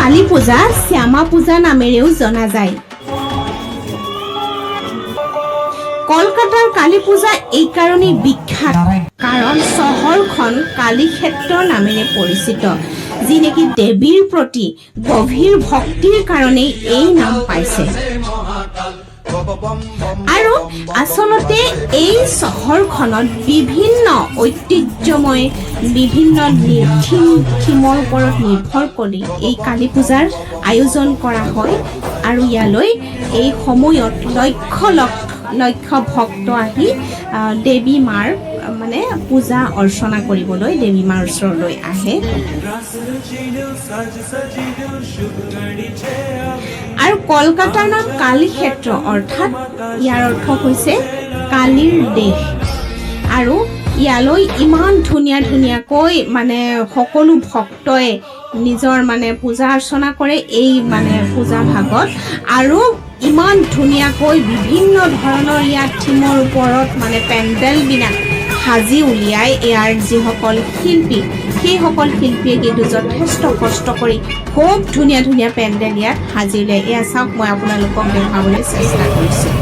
কালী পূজা শ্যামা পূজা নামেৰেও জনা যায়। কলকাতাৰ কালী পূজা এইকাৰণেই বিখ্যাত, কাৰণ চহৰখন কালীক্ষেত্ৰ নামেৰে পৰিচিত, যি নেকি দেৱীৰ প্ৰতি গভীৰ ভক্তিৰ কাৰণেই এই নাম পাইছে। আৰু আচলতে এই চহৰখনত বিভিন্ন ঐতিহ্যময় বিভিন্ন থিমৰ ওপৰত নিৰ্ভৰ কৰি এই কালী পূজাৰ আয়োজন কৰা হয় আৰু ইয়ালৈ এই সময়ত লক্ষ লক্ষ লক্ষ ভক্ত আহি দেৱী মাৰ মানে পূজা অৰ্চনা কৰিবলৈ দেৱী মাৰ ওচৰলৈ আহে। સાજ સજી શુભ ઘડી છે. আৰু কলকাতাৰ নাম কালীক্ষেত্ৰ, অৰ্থাৎ ইয়াৰ অৰ্থ হৈছে কালীৰ দেশ। আৰু ইয়ালৈ ইমান ধুনীয়া ধুনীয়াকৈ মানে সকলো ভক্তই নিজৰ মানে পূজা অৰ্চনা কৰে এই মানে পূজা ভাগত। আৰু ইমান ধুনীয়াকৈ বিভিন্ন ধৰণৰ ইয়াত থিমৰ ওপৰত মানে পেণ্ডেলবিলাক সাজি উলিয়াই। ইয়াৰ যিসকল শিল্পী, সেইসকল শিল্পীয়ে কিন্তু যথেষ্ট কষ্ট কৰি খুব ধুনীয়া ধুনীয়া পেণ্ডেল ইয়াত সাজি উলিয়াই। এয়া চাওক, মই আপোনালোকক দেখুৱাবলৈ চেষ্টা কৰিছোঁ।